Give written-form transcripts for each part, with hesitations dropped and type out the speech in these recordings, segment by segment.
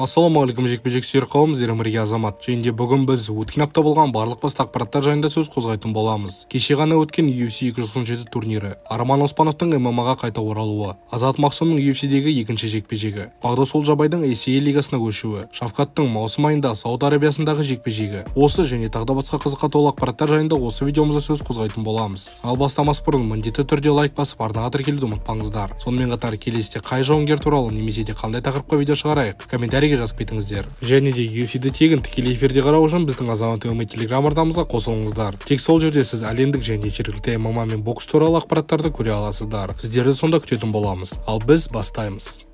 Ассалаумағалейкум жекпе-жек сүйер қауым, сіздермен бірге Азамат. Және де бүгін біз өткен апта болған барлық басты ақпараттар жайында сөз қозғайтын боламыз. Кеше ғана өткен UFC 297 турнирі, Арман Оспановтың ММА-ға қайта оралуы, Азат Мақсұмның UFC-дегі екінші жекпе-жегі, Бағдос Олжабайдың ACA лигасына көшуі, Шавкаттың маусым айында Сауд Арабиясындағы жекпе-жегі. Осы және тағы да басқа қызыққа толы ақпараттар жайында осы видеомызда сөз қозғайтын боламыз. Ал бастамас бұрын міндетті түрде лайк басып арнаға тіркелуді ұмытпаңыздар. Сонымен қатар келесіде қай жауынгер туралы немесе де қандай тақырыпқа видео шығарайық, комментарийге жазып кетіңіздер. Және де UFC-ді тегін тікелей эфирде қарау үшін біздің Азамат ММА телеграм арнамызға қосылыңыздар. Тек сол жерде сіз әлемдік және жергілікті ММА мен бокс туралы ақпараттарды көре аласыздар. Сіздерді сонда күтетін боламыз. Ал біз бастаймыз.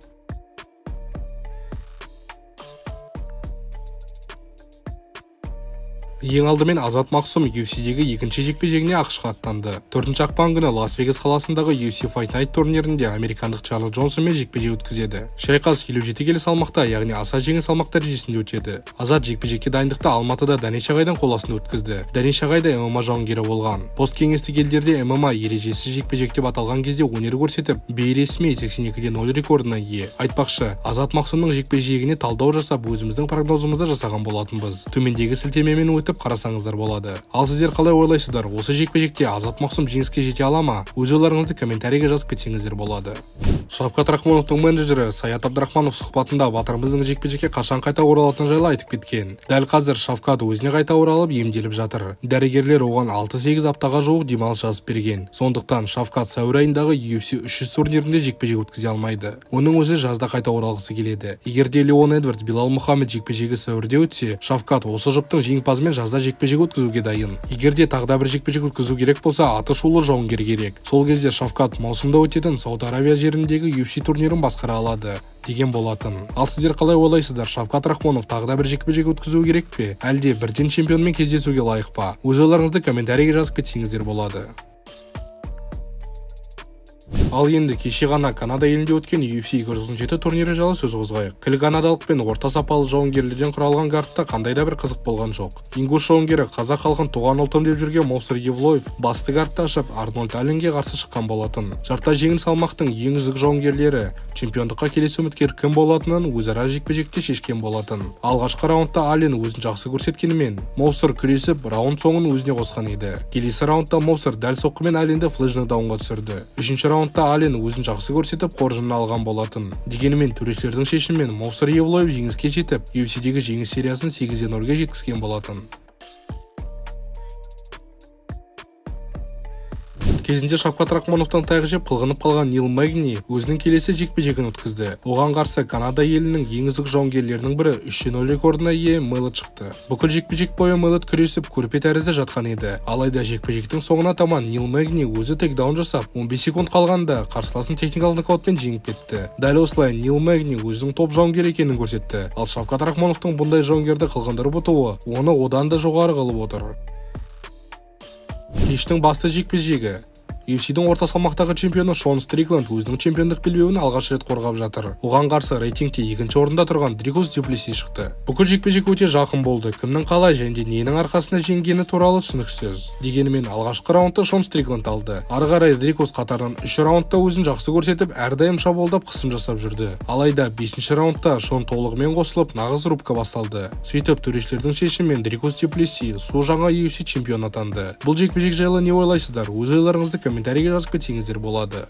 Ең алдымен Азат Мақсұм UFC-дегі екінші жекпе-жегіне ақшқа аттанды. 4 ақпан күні Лас-Вегас қаласындағы UFC Fight Night турнирінде американдық Чарльз Джонсонмен жекпе-жек өткізеді. Шайқас 57 келі салмақта, яғни аса жеңіл салмақ дәрежесінде өтеді. Азат жекпе-жекке дайындықты Алматыда Дәнеш ағайдың қол астында өткізді. Дәнеш ағай да ММА жауынгері болған. Посткеңестік елдерде ММА ережесіз жекпе-жек деп аталған кезде өнер көрсетіп, бейресми 82-0 рекордына ие. Айтпақшы, Азат Мақсұмның жекпе-жегіне талдау жасап, өзіміздің прогнозымызды жасаған болатынбыз. Төмендегі сілтемемен өтіп қарасаңыздар болады. Ал сіздер қалай ойлайсыздар? Осы жекпе-жекте Азат Мақсұм жеңіске жете ала ма? Өз ойларыңызды комментарийге жазып кетсеңіздер болады. Шавкат Рахмоновтың менеджері Саят Абдрахманов сұхбатында батырымыздың жекпе-жекке қашан қайта оралатыны жайлы айтып кеткен. Дәл қазір Шавкат өзіне қайта оралып емделіп жатыр. Дәрігерлер оған 6-8 аптаға жуық демалыс жазып берген. Сондықтан Шавкат сәуір айындағы UFC 300 турнирінде жекпе-жек өткізе алмайды. Оның өзі жазда қайта оралғысы келеді. Егер де Леон Эдвардс Билал Мұхаммед жекпе-жегі сәуірде өтсе, Шавкат осы жұптың жеңімпазымен жазда жекпе-жек өткізуге дайын. Егер де тағы да бір жекпе-жек өткізу керек болса, аты шулы жауынгер керек. Сол кезде Шавкат маусымда өтетін Сауд Арабия жеріндегі UFC турнирін басқара алады деген болатын. Ал сіздер қалай ойлайсыздар? Шавкат Рахмонов тағы да бір жекпе-жек өткізу керек пе? Әлде бірден чемпионмен кездесуге лайық па? Өз ойларыңызды комментарийге жазып кетсеңіздер болады. Ал енді кеше ғана Канада елінде өткен UFC 297 турнирі жайлы сөз қозғайық. Кіл канадалық пен орта сапалы жауынгерлерден құралған гардта қандай да бір қызық болған жоқ. Ингуш жауынгері қазақ халқын туған ұлтым деп жүрген Мовсар Евлоев басты гардты ашып, Арнольд Алленге қарсы шыққан болатын. Жартылай жеңіл салмақтың ең үздік жауынгерлері чемпиондыққа келесі үміткер кім болатынын өзара жекпе-жекте шешкен болатын. Алғашқы раундта Аллен өзін жақсы көрсеткенімен, Мовсар күресіп, раунд соңын өзіне қосқан еді. Келесі раундта Мовсар дәл соққымен Алленді флеш нокдаунға түсірді. Үшінші раундта Аллен өзін жақсы көрсетіп, қоржынын алған болатын. Дегенімен төрешілердің шешімімен Мовсар Евлоев жеңіске жетіп, UFC-дегі жеңіс сериясын 8-0-ге жеткізген болатын. Кезінде Шавкат Рахмоновтан таяқ жеп қылғынып қалған Нил Мэгни өзінің келесі жекпе-жегін өткізді. Оған қарсы Канада елінің ең үздік жауынгерлерінің бірі 3-0 рекордына ие Мэлот шықты. Бүкіл жекпе-жек бойы Мэлот күресіп көрпе тәрізді жатқан еді. Алайда жекпе-жектің соңына таман Нил Мэгни өзі тейкдаун жасап, 15 секунд қалғанда қарсыласын техникалық нокаутпен жеңіп кетті. Дәл осылай Нил Мэгни өзінің топ жауынгер екенін көрсетті. Ал Шавкат Рахмоновтың бұндай жауынгерді қылғындырып ұтуы оны одан да жоғары қылып отыр. Кештің басты жекпе-жегі. UFC-дің орта салмақтағы чемпионы Шон Стрикленд өзінің чемпиондық белбеуін алғаш рет қорғап жатыр. Оған қарсы рейтингте екінші орында тұрған Дрикус Дюплесси шықты. Бүкіл жекпе-жек өте жақын болды. Кімнің қалай және де ненің арқасында жеңгені туралы түсініксіз. Дегенімен алғашқы раундты Шон Стрикленд алды. Ары қарай Дрикус қатарынан 3 раундта өзін жақсы көрсетіп, әрдайым шабуылдап қысым жасап жүрді. Алайда 5 раундта Шон толығымен қосылып, нағыз рубка басталды. Сөйтіп төрешілердің шешімімен Дрикус Дюплесси су жаңа UFC чемпионы атанды. Бұл жекпе-жек жайлы не ойлайсыздар? Өз ойларыңызды комментарийге жазып кетсеңіздер болады.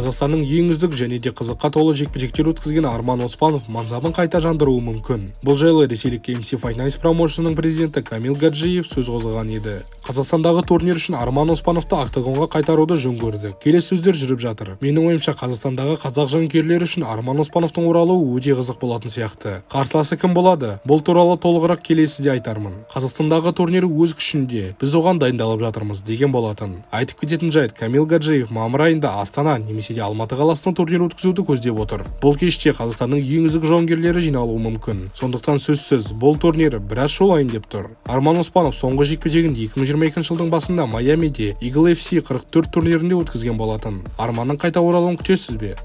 Қазақстанның ең үздік және де қызыққа толы жекпе-жектер өткізген Арман Оспанов мансабын қайта жандыруы мүмкін. Бұл жайлы ресейлік MC Fight Night промоушенінің президенті Камил Гаджиев сөз қозғаған еді. Қазақстандағы турнир үшін Арман Оспановты октагонға қайтаруды жөн көрді. Келесі сөздер жүріп жатыр. Менің ойымша, Қазақстандағы қазақ жанкүйерлері үшін Арман Оспановтың оралуы өте қызық болатын сияқты. Қарсыласы кім болады? Бұл туралы толығырақ келесіде айтармын. Қазақстандағы турнир өз күшінде. Біз оған дайындалып жатырмыз деген болатын. Айтып кететін жайт, Камил Гаджиев мамыр айында Астана немесе Алматы қаласының турнир өткізуді көздеп отыр. Бұл кеште Қазақстанның ең үздік жауынгерлері жиналуы мүмкін. Сондықтан сөзсіз бұл турнир біраз шулайын деп тұр. Арман Оспанов соңғы жекпе-жегін 2022 жылдың басында Майамиде Eagle FC 44 турнирінде өткізген болатын. Арманның қайта оралуын күтесіз бе?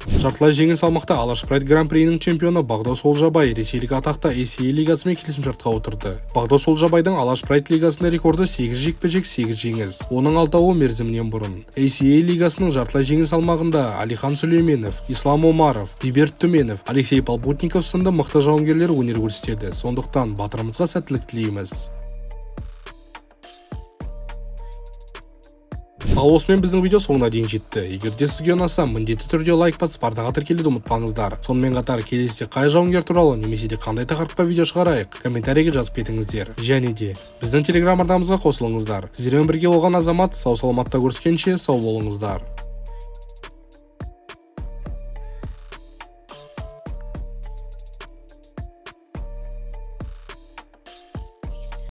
Жартылай жеңіл салмақта Алаш Прайд Гран-приінің чемпионы Бағдос Олжабай ресейлік атақты ACA лигасымен келісімшартқа отырды. Бағдос Олжабайдың Алаш Прайд лигасында рекорды 8 жекпе-жек, 8 жеңіс. Оның алтауы мерзімінен бұрын. ACA лигасының жартылай жеңіл салмағында Алихан Сүлейменов, Ислам Омаров, Биберт Түменов, Алексей Полпутников сынды мықты жауынгерлер өнер көрсетеді. Сондықтан батырымызға сәттілік тілейміз. Ал осымен біздің видео соңына дейін жетті. Егер де сізге ұнаса, міндетті түрде лайк басып, арнаға тіркелуді ұмытпаңыздар. Сонымен қатар келесі қай жауынгер туралы немесе де қандай тақырыпқа видео шығарайық, комментарийге жазып кетіңіздер. Және де біздің телеграм арнамызға қосылыңыздар. Сіздермен бірге болған Азамат, сау саламатта көріскенше, сау болыңыздар.